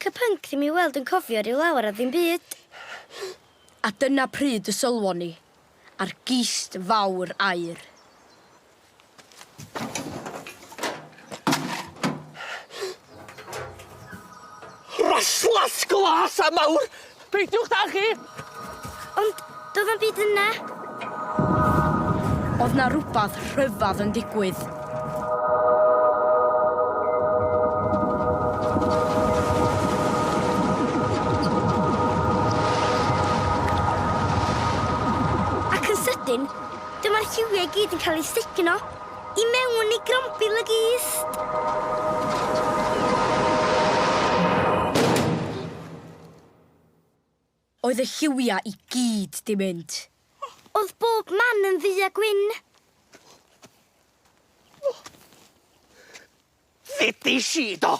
y pync ddim i'w weld yn cofio rhyw lawer o ddim byd. A dyna pryd y sylwon ni ar gist fawr aur. Raslas glas a mawr! Peidiwch da chi! Ond doedd na'm byd yna. Oedd 'na rwbath rhyfadd yn digwydd. Ac yn sydyn, dyma'r lliwiau i gyd yn cael eu sugno i mewn i grombil y gist. Oedd y lliwiau i gyd 'di mynd. Oedd bob man yn ddu a gwyn. Ddeudais i do!